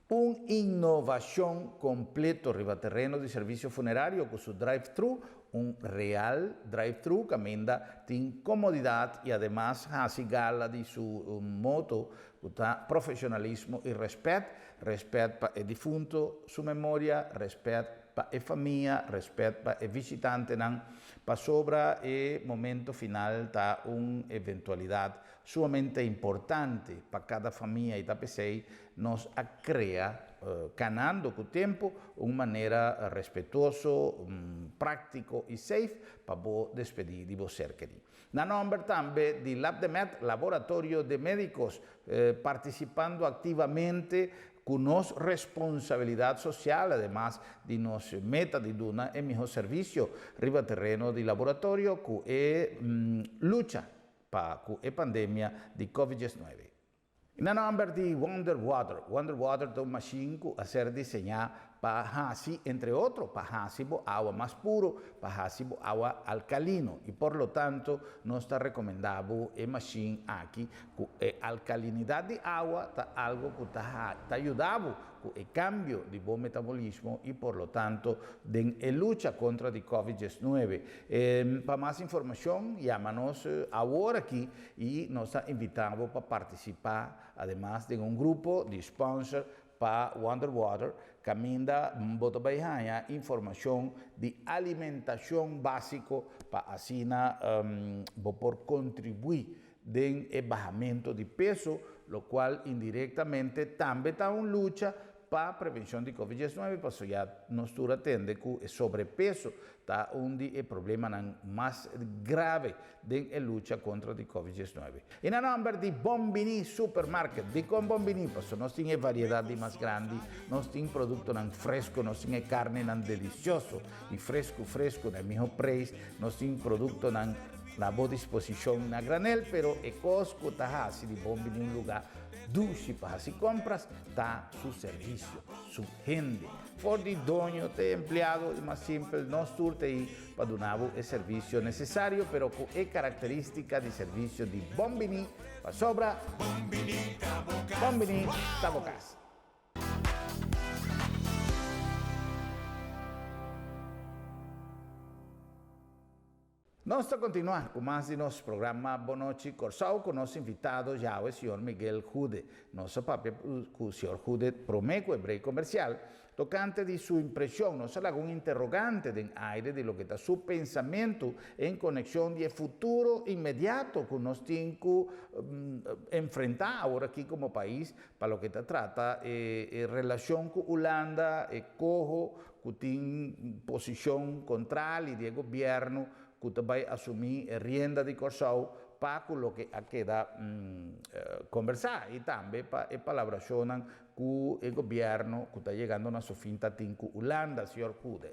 Speaker 4: Un innovacion completo riba tereno di servicio funerario cu su drive-thru, un real drive-thru caminda tin comodidad y ademas haci gala di su moto cu ta profesionalismo y respet, respet pa e difunto su memoria, respet pa e famia, respet pa e vishitantenan, pasobra e momento final ta un eventualidad Sumamente importante pa kada famia i ta p'esei nos a krea, kanando ku tempu, un manera respetuoso, práktiko i safe pa bo despedí di bo ser kerí. Na nòmber tambe di Labdemed, Laboratorio de Médicos, partisipando aktivamente ku nos responsabilidat sosial ademas di nos meta di duna e mihó servisio riba tereno di laboratorio ku e lucha pa ku e pandemia di Covid diesnuebe. Na nòmber di Wonder Water. Wonder Water ta un mashin ku a ser diseñá pa hasi, entre otro, pa hasi bo awa mas puro, pa hasi bo awa alkalino i por lo tanto nos ta rekomendá bo e mashin aki ku e alkalinidat di awa ta algo ku ta ta yuda bo ku e kambio di bo metabolismo i por lo tanto den e lucha kontra di Covid 19. Pa mas informashon yama nos awor aki i nos ta invitá bo pa partisipá ademas den un grupo di sponsor pa Wonder Water kaminda bo ta bai haña informashon di alimentashon básiko pa asina bo por kontribuí den e bahamento di peso, lokual indirektamente tambe ta un lucha pa prevenshon di Covid 19, pasobra ya nos tur a tende ku e sobrepeso ta un di e problemanan mas grave den e lucha kontra di Covid 19. I na nòmber di Bon Biní Supermarket. Dikon Bon Biní? Pasobra nos tin e variedat di mas grandi, nos tin produktonan fresku, nos tin e karnenan delisioso i fresku fresku na e miho preis, nos tin produktonan na bo disposishon na granel, pero e kos ku ta hasi di Bon Biní un lugá dushi pa hasi kompras ta su servisio, su hende. For di doño te empleado i mas simpel, nos tur ta ei pa duna bo e servisio nesesario pero ku e karakterístika di servisio di Bon Biní pasobra Bon Biní ta bo kas. Nos ta kontinuá ku mas di nos programa Bon Nochi Kòrsou ku nos invitado djawe señor Miguel Goede. Nos a papia ku señor Goede promé ku e break komersial tokante di su impreshon. Nos a laga un interogante den aire di loke ta su pensamentu en konekshon di e futuro inmediato ku nos tin ku enfrentá awor aki komo pais pa loke ta trata e relashon ku Hulanda, e koho ku tin posishon kontrali di e gobièrnu ku ta bai asumí e rienda di Kòrsou pa ku loke a keda kombersá i tambe pa e palabrashonnan ku e gobièrnu ku ta yegando na su fin ta tin ku Hulanda, señor Goede.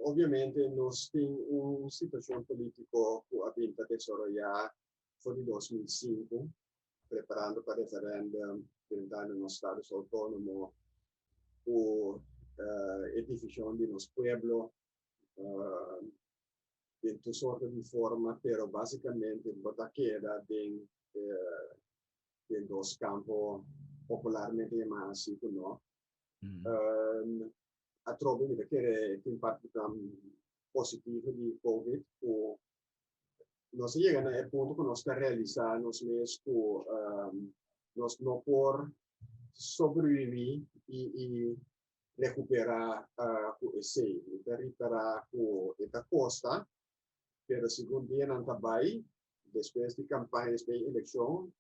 Speaker 3: Obviamente nos tin un situashon polítiko ku a bin ta desaroyá for di 2005, preparando pa referèndum, drentando nos status outónomo ku e divishon di nos pueblo den tur sorto di forma, pero básikamente bo ta keda den den dos kampo popularmente yamá así ku no. Atrobe mi ta kere tin parti positivo di Covid ku nos a yega na e punto ku nos ta realisá nos mes ku nos no por sobreviví i rekuperá ku esei. Mi ta ripará ku e ta kosta, pero segun dianan ta bai, despues di kampaña, despues di elekshon,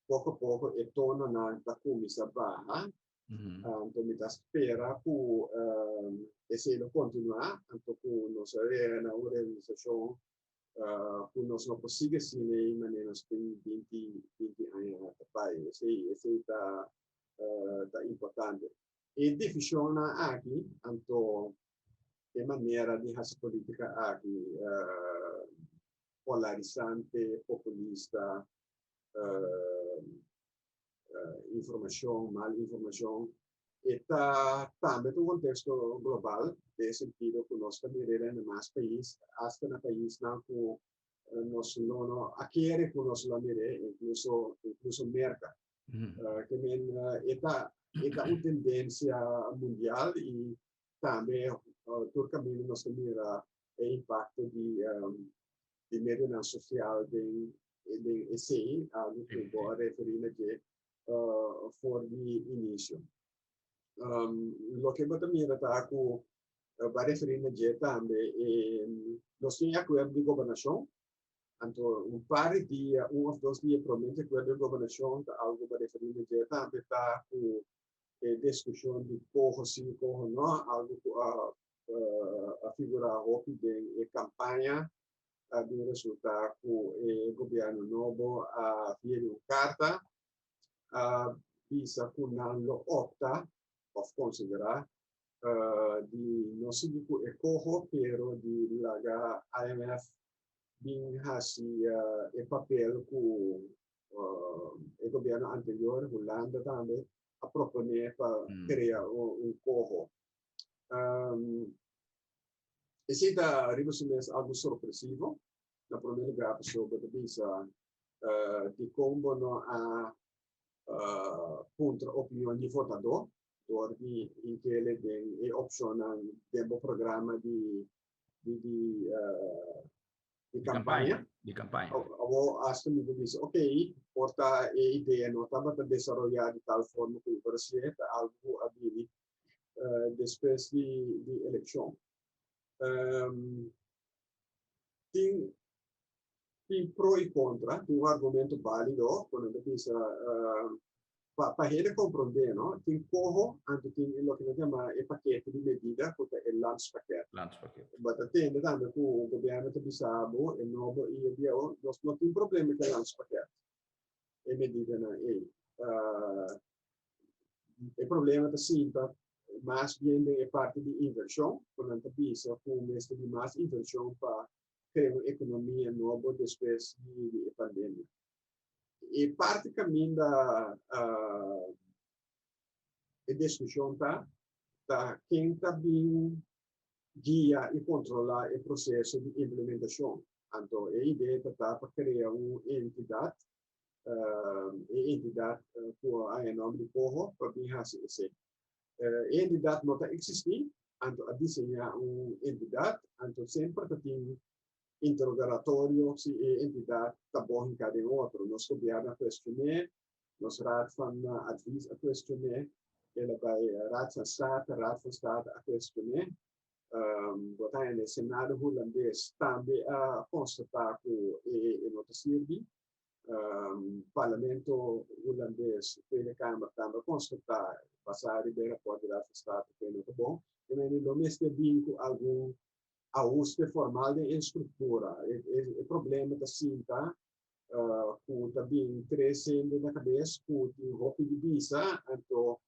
Speaker 3: poko poko e tononan ta kuminsá baha. Anto mi ta spera ku esei lo kontinuá, anto ku nos a yega na un realisashon ku nos no por sigui asina ei manera nos tin 20 aña ta bai. Esei esei ta ta importante. E divishonnan aki, anto e manera di hasi politika aki polarisante, populista, informashon, mal informashon, e ta tambe ta un konteksto global, den e sentido ku nos ta mira den mas pais, asta na paisnan ku nos lo no a kere ku nos lo a mir'é, inkluso inkluso Merka. Ke men e ta e ta un tendensia mundial i tambe tur kaminda nos ta mira e impakto di di medionan sosial den den esei, algu ku bo a referí na dje for di inisio. Loke bo ta mira ta ku bo a referí na dje tambe, nos tin e akuerdo di gobernashon, anto un par di dia, un òf dos dia promé di akuerdo di gobernashon ta algu bo a referí na dje tambe ta ku e diskushon di koho si, koho no, algu ku a a figurá hopi den e kampaña a bin resultá ku e gobièrnu nobo a via di un karta a bisa ku nan lo opta òf konsiderá di no sigui ku e koho pero di laga IMF bin hasi e papel ku e gobièrnu anterior, Hulanda tambe. a proponé pa krea un coho. Esei ta riba su mes algu sorpresivo. Na promé lugá pasobra bo ta bisa dikon bo no a puntra opinion di votadó dor di inkele den e opshonnan den bo programa di di di campaña.
Speaker 2: Di campaña.
Speaker 3: Awor hasta mi por bisa, ok, por ta e idea no tabata desaroyá di tal forma ku por hasié, ta algu ku a bini despues di di elekshon. Tin tin pro i kontra, tin un argumento bálido ku nan ta bisa pa pa hende komprondé no, tin koho anto tin e loke nan ta yama e pakete di medida ku ta e landspakket.
Speaker 2: Landspakket.
Speaker 3: Bo ta tende tambe ku gobièrnu ta bisa bo e nobo i e bieu, nos no tin problema ku e landspakket, e medidanan ei. E problema ta sinta mas bien den e parti di invershon, ku nan ta bisa ku mester di mas invershon pa krea un ekonomia nobo despues di e pandemia. E parti kaminda e diskushon ta, ta ken ta bin guia i kontrolá e proseso di implementashon. Anto e idea ta ta pa krea un entidat, e entidat ku a haña nòmber di coho pa bin hasi esei. E entidat no ta eksistí, anto a diseñá un entidat, anto semper ta tin interrogaratorio si e entidat ta bon hinká den otro. Nos gobièrnu a kuestion'é, nos Raad van Advies a kuestion'é, el a bai Raad van State, Raad van State a kuestion'é. Bo ta haña Senado Hulandes tambe a konstatá ku e no ta sirbi. Parlamento Hulandes, Tweede Kamer, tambe a konstatá basá riba e rapòrt di Raad van State ku e no ta bon. E mende lo mester bin ku algun ahuste formal den e struktura. E problema ta sinta ku ta bin tres hende na kabes ku tin hopi di bisa, anto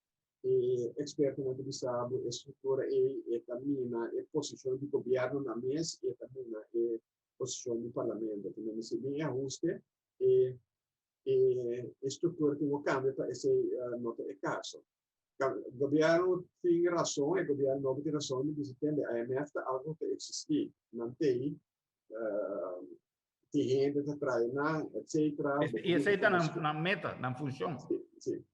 Speaker 3: e ekspertonan ta bisa bo e struktura ei e ta mina e posishon di gobièrnu na mes, e ta mina e posishon di parlamento. Te mester bin e ahuste, e e struktura tin ku kambia pa esei no ta e kaso. Gobierno tin rason, e gobierno nobo tin rason di bisa tende IMF ta algo ku ta eksistí. Nan tei, tin hende ta trae nan, etcetera.
Speaker 2: I esei ta nan meta, nan funshon.
Speaker 3: Si, si.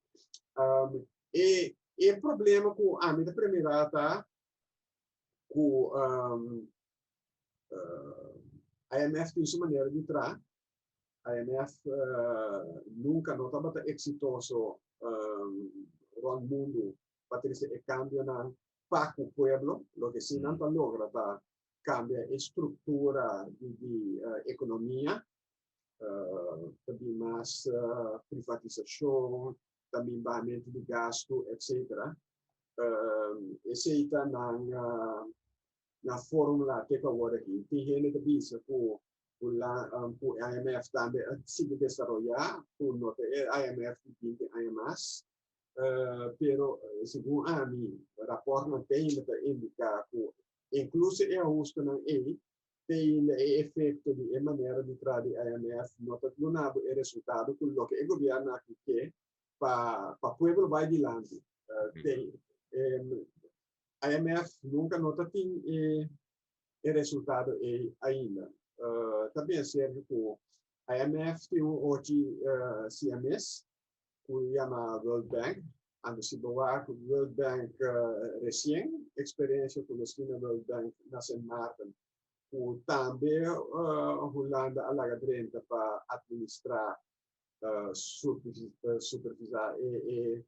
Speaker 3: E e problema ku ami ta premirá ta ku IMF tin su manera di traha. IMF nunka no tabata eksitoso rònt mundu pa trese e kambionan pa ku pueblo. Loke si nan ta logra ta kambia e struktura di ekonomia, ta bin mas privatisashon, ta bin bahamentu di gastu, etsetera. Esei ta nan na formula te ku awor aki. Tin hende ta bisa ku ku la ku IMF tambe a sigui desaroyá, ku no ta e IMF di binti aña mas, pero segun ami raportnan te ainda ta indiká ku inkluso e ahustenan ei te ainda e efekto di e manera di traha di IMF no ta duna bo e resultado ku loke e gobièrnu aki ke pa pa pueblo bai dilanti. Te IMF nunka no ta tin e e resultado ei ainda. Ta bien serka ku IMF tin un ochi siames ku yama World Bank. Anto si bo wak World Bank resien eksperensia ku nos tin na World Bank na Sint Maarten ku tambe Hulanda a laga drenta pa administrá, supervisá e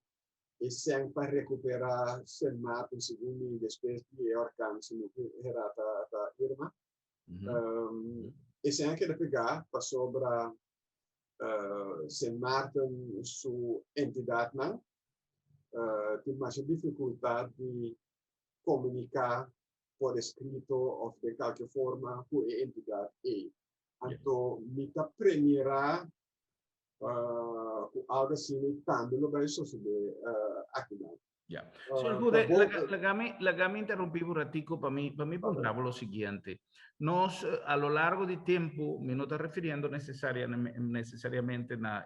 Speaker 3: E sèn pa rekuperá Sint Maarten segun mi despues di e orkan si no hera ta Irma. E sèn a keda pegá pasobra Sint Maarten su entidatnan tin masha difikultat di komuniká por eskrito òf den kalke forma ku e entidat ei. Anto mi ta premirá ku algu asina tambe lo bai sosodé akinan.
Speaker 2: Ya. Señor Goede, lagami interrumpí un ratico pa mi preguntar lo siguiente. Nos, a lo largo di tempu, mi no ta refiriendo necesariamente na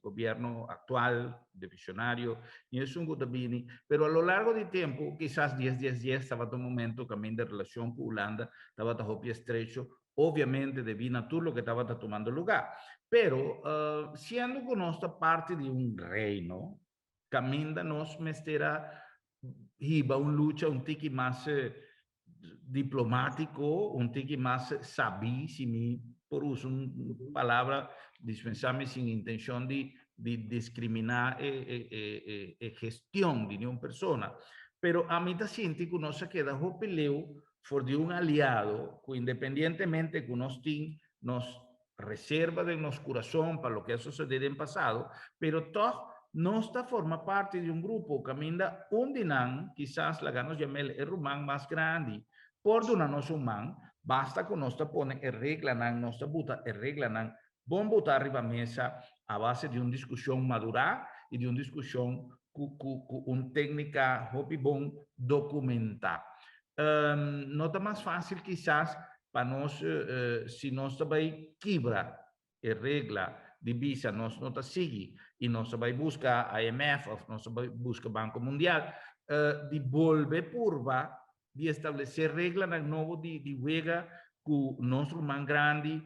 Speaker 2: gobierno actual, de visionario, ni esun ku bini, pero a lo largo di tempu, kisas 10, 10, 10, tabata un momento ku e relashon ku Hulanda tabata hopi estrecho, obviamente debí na tur loke tabata tumando lugá. Pero, siendo ku nos ta parti di un reino, kaminda nos mester a hiba un lucha un tiki mas diplomátiko, un tiki mas sabí, si mi por usa un palabra, dispensá mi, sin intenshon di diskriminá e gestion di ningun persona. Pero ami ta sinti ku nos a keda hopi leu for di un aliado ku independientemente ku nos tin nos reserva den nos kurason pa loke a susedé den pasado, pero toch nos ta forma parti di un grupo kaminda un di nan, kisas laga nos yam'é e ruman mas grandi, por duna nos un man, basta ku nos ta pone e reglanan, nos ta buta e reglanan, bon buta riba mesa a base di un diskushon madurá i di un diskushon ku un téknika hopi bon dokumentá. No ta mas fásil kisas pa nos, si nos ta bai kibra e regla di bisa nos no ta sigui i nos ta bai buska IMF òf nos ta bai buska Banko Mundial, di bolbe purba di establesé reglanan nobo di wega ku nos ruman grandi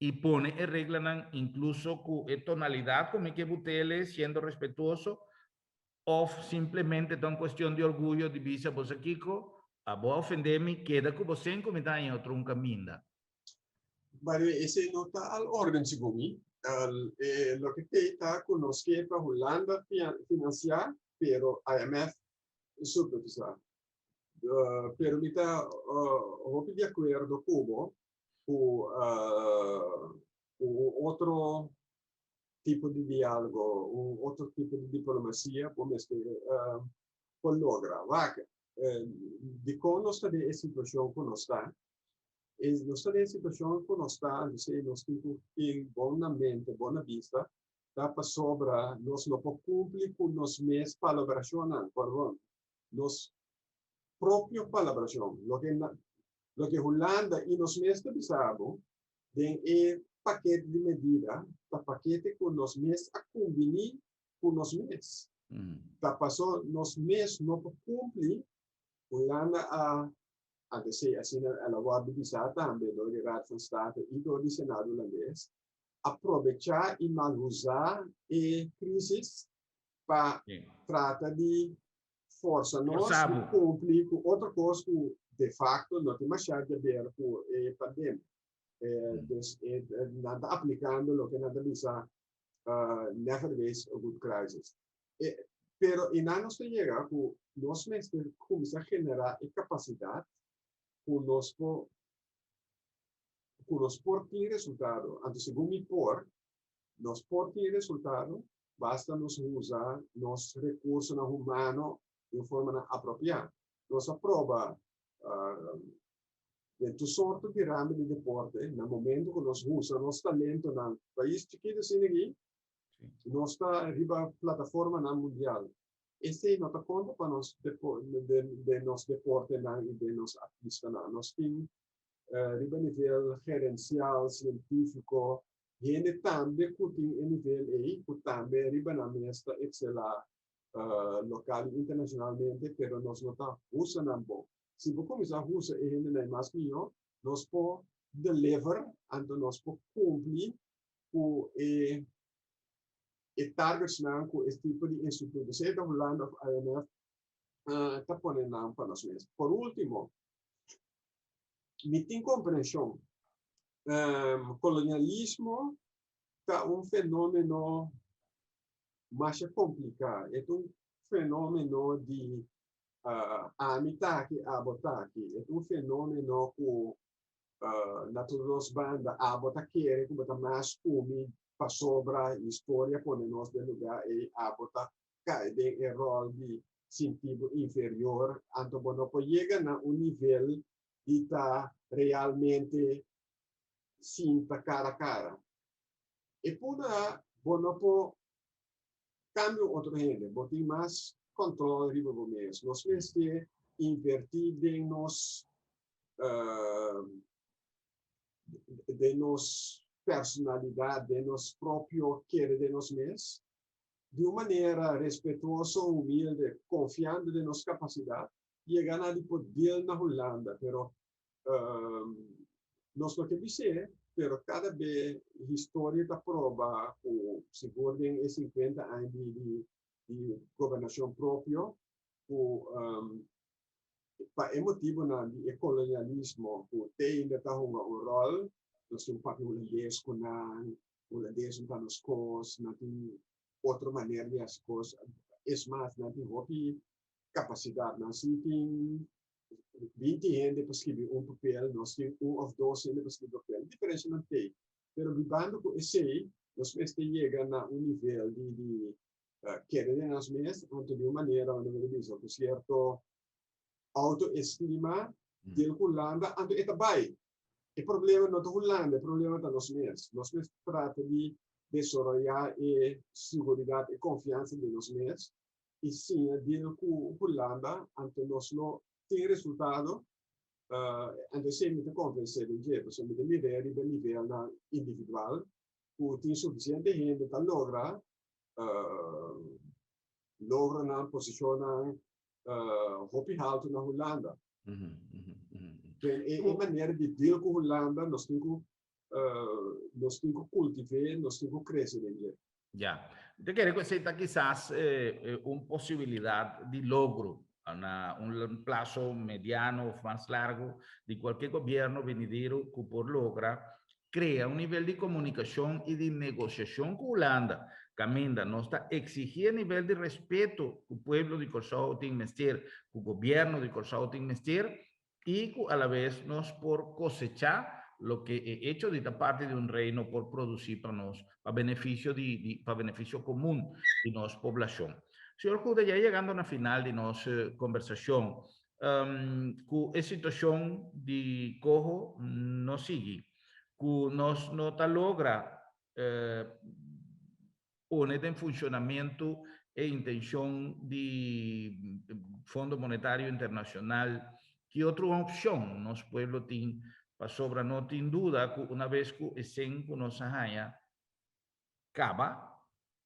Speaker 2: i pone e reglanan inkluso ku e tonalidat ku mi ke but'é, siendo respetuoso, òf simplemente ta un kuestion di orguyo di bisa: "Bo kiko, abo a ofendé mi, keda ku bo ku mi ta otro un kaminda"?
Speaker 3: Mario, esei no ta na órden segun mi. Loke ta ku nos ke pa Hulanda finansiá, pero IMF supervisá. Pero mi ta hopi di akuerdo ku bo ku un otro tipo di diálogo, un otro tipo di diplomasia, ku por logra. Wak, di kon nos ta den e situashon ku nos ta, nos ta den e situashon ku nos ta, nos tin ku tin bon na mente, bon na bista, ta pasobra nos no por kumpli ku nos mes palabrashon, perdon, nos propio palabrashon. Loke Hulanda i nos mes ta bisa bo, den e pakete di medida, ta pakete ku nos mes a kumbiní ku nos mes. Ta paso nos mes no por kumpli, Hulanda a antes asina el a wòrdu bisá tambe dor di Raad van State i dor di Senado hulandes, aprovechá i mal usa e krísis pa trata di forsa nos
Speaker 2: Forsa bo.
Speaker 3: di kumpli ku otro kos ku de facto no tin mas di haber ku e pandemia. Dus nan ta aplikando loke nan ta bisa "never waste a good crisis". Pero einan nos ta yega ku nos mester kuminsá generá e kapasidat ku nos por tin resultado. Anto, segun mi nos por tin resultado, basta nos usa nos rekursonan humano di forma apropiá. Nos a proba den tur sorto di ramo di deporte, na momento ku nos usa nos talento na pais chikitu asina aki, nos ta riba plataformanan mundial. Esei no ta konta pa nos di nos deportenan i di nos artistanan. Nos tin riba nivel gerensial, sientífiko, hende tambe ku tin e nivel ei, ku tambe riba nan mes ta ekselá lokal i internashonalmente, pero nos no ta usa nan bon. Si bo kuminsá usa e hendenan mas mihó, nos por deliver, anto nos por kumpli ku e targetsnan ku e tipo di instituto, sea ta Hulanda òf IMF, ta pone nan pa nos mes. Por último, mi tin komprenshon. Kolonialismo ta un fenómeno mas kompliká. E un fenómeno di ami t'aki, abo t'aki. E un fenómeno ku na tur dos banda, abo ta kere ku ta mas ku mi pasobra historia pone nos den lugá i abo ta kai den e ròl di sintido inferior, anto bo no por yega na un nivel di ta realmente sinta kara kara. E punto bo no por kambia otro hende, bo tin mas kòntròl riba bo mes. Nos mester invertí den nos den nos personalidat, den nos propio kere den nos mes, di un manera respetuoso, humilde, konfiando den nos kapasidat, yega na di por deal na Hulanda. Pero nos no ke bis'é, pero kada be historia ta proba ku sigur den e 50 aña di gobernashon propio ku pa e motibunan di e kolonialismo ku te ainda ta hunga un ròl, nos tin un papia hulandes ku nan, hulandes no ta nos kos, nan tin otro manera di hasi kos, es mas nan tin hopi kapasidat, nan si tin 20 hende pa skibi un papel, nos tin un òf dos hende pa skibi papel, diferenshanan t'ei. Pero bibando ku esei, nos mester yega na un nivel di kere den nos mes, anto di un manera unda mi ta bisa ku sierto autoestima del Hulanda, anto e ta bai. E problema no ta Hulanda, e problema ta nos mes. Nos mes trata di desaroyá e siguridat, e konfiansa den nos mes i siña deal ku Hulanda, anto nos lo tin resultado. Anto esei mi ta konvensé den dje, pasobra mi ta mir'é riba nivelnan individual ku tin sufisiente hende ta logra logronan, posishonnan hopi haltu na Hulanda. Den e manera di deal ku Hulanda nos tin ku nos tin ku kultivé, nos tin ku krese den dje.
Speaker 2: Ya. Mi ta kere ku esei ta kisas un posibilidat di logro na un plaso mediano of mas largo di kualke gobièrnu benidero ku por logra krea un nivel di komunikashon i di negosiashon ku Hulanda kaminda nos ta eksigí e nivel di respeto ku pueblo di Kòrsou tin mester, ku gobièrnu di Kòrsou tin mester i ku alabes nos por kosechá loke e echo di ta parti di un reino por produsí pa nos, pa benefisio di di pa benefisio komun di nos poblashon. Señor Goede, ya yegando na final di nos kombersashon, ku e situashon di koho no sigui, ku nos no ta logra pone den funshonamentu e intenshon di Fondo Monetario Internashonal, ki otro opshon nos pueblo tin? Pasobra no tin duda ku una bes ku e sen ku nos a haña kaba,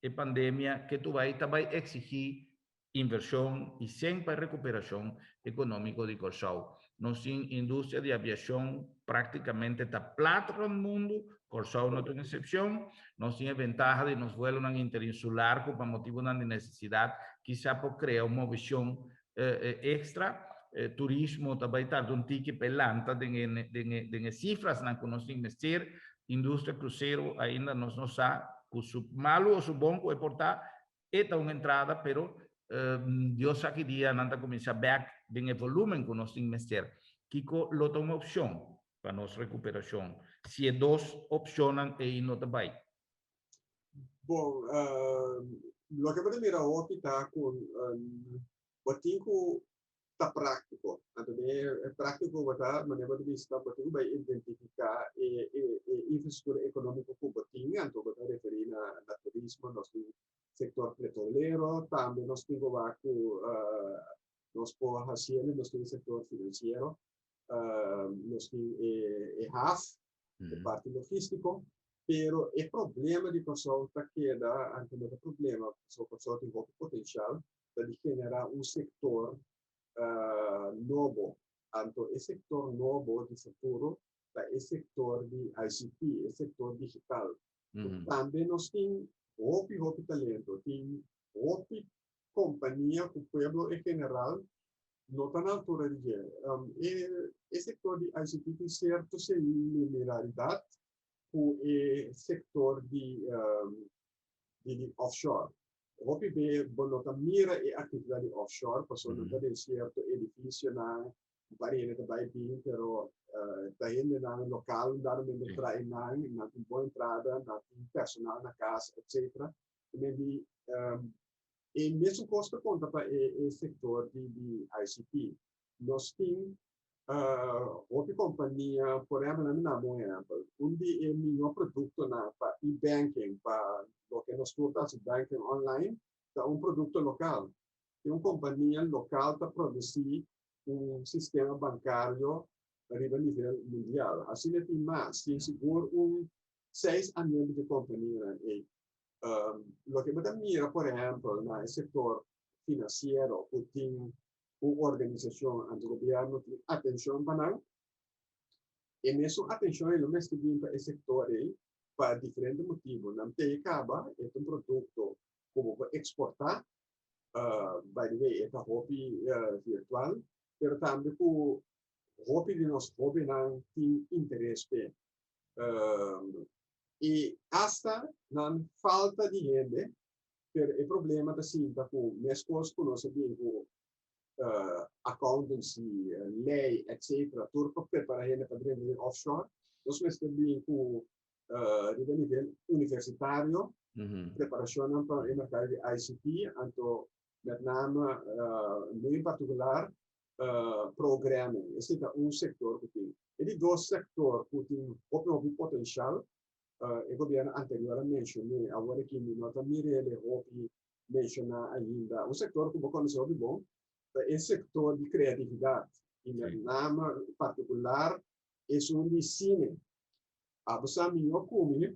Speaker 2: e pandemia ke tur bai ta bai eksigí invershon i sen pa e rekuperashon ekonómiko di Kòrsou. Nos tin industria di aviashon práktikamente ta plat rònt mundu, Kòrsou no ta un eksepshon. Nos tin e bentaha di nos vuelonan interinsular ku pa motibunan di nesesidat kisá por krea un moveshon ekstra. Turismo ta bai tarda un tiki pa e lanta den e den e sifrasnan ku nos tin mester. Industria krusero ainda nos no sa ku su malu o su bon ku e por ta. E ta un entrada, pero Dios sa ki dia nan ta kuminsá bèk den e volúmen ku nos tin mester. Kiko lo ta un opshon pa nos rekuperashon si e dos opshonnan ei no ta bai?
Speaker 3: Bon, loke bo ta mira hopi ta ku bo tin ku ta práktiko. Anto den e práktiko bo ta, manera bo ta bisa, bo tin ku bai identifiká e e infrastruktura ekonómiko ku bo tin, anto bo ta referí na na turismo, nos tin sektor petrolero, tambe nos tin ku wak ku nos por hasiendo, nos tin e sektor finansiero, nos tin e e haf, e parti logístiko, pero e problema di Kòrsou ta keda, anto no ta problema, pasobra Kòrsou tin hopi potensial, ta di generá un sektor nobo. Anto e sektor nobo di futuro ta e sektor di ICT, e sektor digital. Tambe nos tin hopi hopi talento, tin hopi kompania ku pueblo en general no ta na altura di dje. E sektor di ICT tin sierto similaridat ku e sektor di di offshore. Hopi be bo no ta mira e aktividat di offshore pasobra nan ta den sierto edifisionan, un par di hende ta bai bin pero ta hendenan lokal un dado momento trae nan, nan tin bon entrada, nan tin personal na kas etcetera. Tambe di e mesun kos ta konta pa e sektor di ICT. Nos tin hopi kompania, por ehèmpel, nan mi nan un ehèmpel, un di e mihó produktonan pa e-banking, pa loke nos tur ta hasi banking online, ta un produkto lokal. Tin un kompania lokal ta produsí un sistema bankario riba nivel mundial. Asina tin mas, tin sigur un seis a nuebe di kompanianan ei. Loke bo ta mira por ehèmpel na e sektor finansiero ku tin un organisashon anto gobièrnu tin atenshon pa nan, e mesun atenshon ei lo mester bin pa e sektor ei pa diferente motibu. Nan te kaba e ta un produkto ku bo por eksportá, by the way e ta hopi virtual, pero tambe ku hopi di nos hóbennan tin interes p'e. I asta nan falta di hende, pero e problema ta sinta ku meskos ku nos a bin ku accountancy, lei, etc. Tur pa prepara hende pa drenta den offshore, nos mester bin ku riba nivel universitario preparashonnan pa e merkado di ICT, anto met name muy en partikular programming. Esei ta un sektor ku tin. E di dos sektor ku tin hopi hopi potenshal, e gobièrnu anterior a menshoné, awor aki mi no ta mir'el hopi menshoná ainda. Un sektor ku bo konosé hopi bon ta e sektor di kreatividat i met name partikular esun di sine. Abo sa mihó ku mi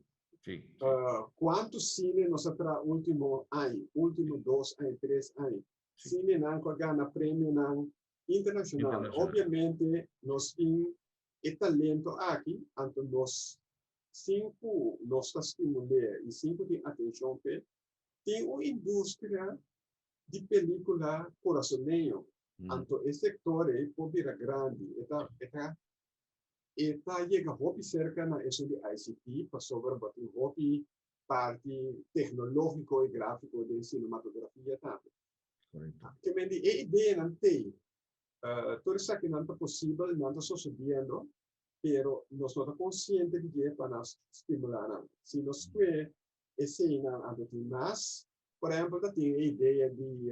Speaker 3: kuantu sine nos a traha último aña, último dos aña, tres aña. Sinenan ku a gana premionan internashonal. Obviamente nos tin e talento aki, anto nos sin ku nos ta stimul'é i sin ku tin atenshon p'e, tin un industria di pelíkula kurasoleño. Anto e sektor ei por bira grandi. E ta e ta e ta yega hopi serka na esun di ICT pasobra bo tin hopi parti tecnologico y grafico den cinematografia tambe. Ke men di e ideanan tey, tur esakinan ta posibel, nan ta sosodiendo, pero nos no ta consciente di dje pa nos stimula nan. Si nos kue eseinan anto tin mas, por ehempel ta tin e idea di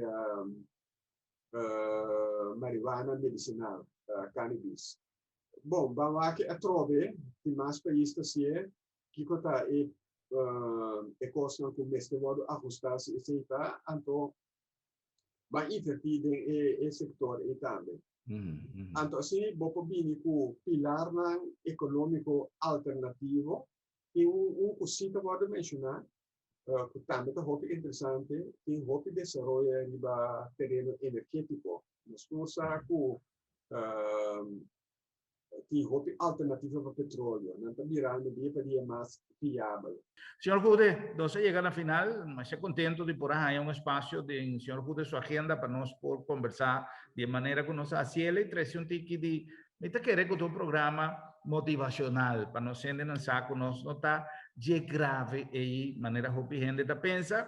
Speaker 3: marihuana medicinal, cannabis. Bon, ban wak atrobe, tin mas pais ta hacié. Kiko ta e e kosnan ku mester wòrdu ahustá si esei ta, anto ban invertí den e e sektor ei tambe. Anto asina bo por bini ku pilarnan ekonómiko alternativo. Tin un un ku sí ta wòrdu menshoná ku tambe ta hopi interesante, tin hopi desaroyo riba tereno energétiko. Nos tur sa ku Tin hopi alternativa pa petroleo. Nan ta birando dia pa dia mas fiabel.
Speaker 2: Señor Goede, nos a yega na final. Masha contento di por a haña un espacio den señor Goede su agenda pa nos por conversa di e manera cu nos a haciel y trece un tiki di, mi ta kere cu ta un programa motivacional pa nos hendenan sa cu nos no ta dje grave ey manera hopi hende ta pensa.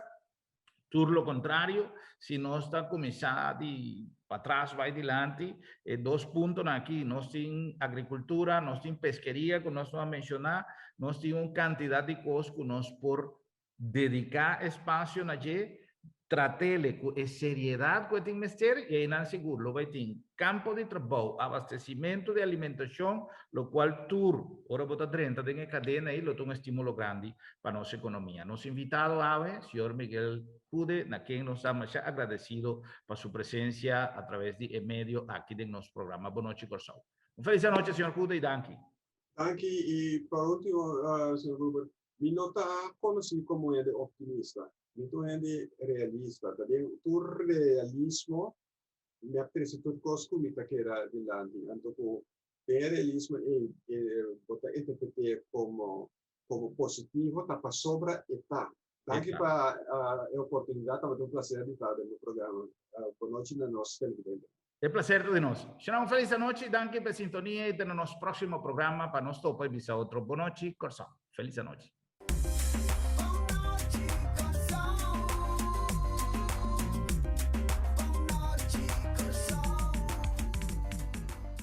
Speaker 2: Tur lo contrario, si nos ta cuminsa di patras bay dilanti, e dos puntonan aki, nos tin agricultura, nos tin pesqueria cu nos no a menciona, nos tin un cantidad di cos cu nos por dedica espacio na dje, tratele cu e seriedad cu e tin mester y eynan sigur lo bay tin campo di trabou, abastecimento di alimentacion, locual tur ora bo ta drenta den e cadena ey lo ta un estimulo grandi pa nos economia. Nos invitado awe, señor Miguel Goede, na ken nos ta masha agradecido pa su presencia a traves di e medio aki den nos programa Bon Nochi Kòrsou. Un feliz anochi, señor Goede, y danki.
Speaker 3: Danki y pa ultimo, señor Gruber, mi no ta conoci como hende optimista, mi ta un hende realista. Ta den tur realismo mi a trece tur cos cu mi ta keda dilanti. Anto cu den e realismo ey bo ta interprete como como positivo ta pasobra e ta. Danki pa e oportunidad, tabata un placer di ta den bo programa. Bon nochi na nos televidente.
Speaker 2: E placer ta di nos. Shona un felis anochi, danki pa e sintonia y te na nos proximo programa pa nos topa y bisa otro bon nochi Corsou. Felis anochi.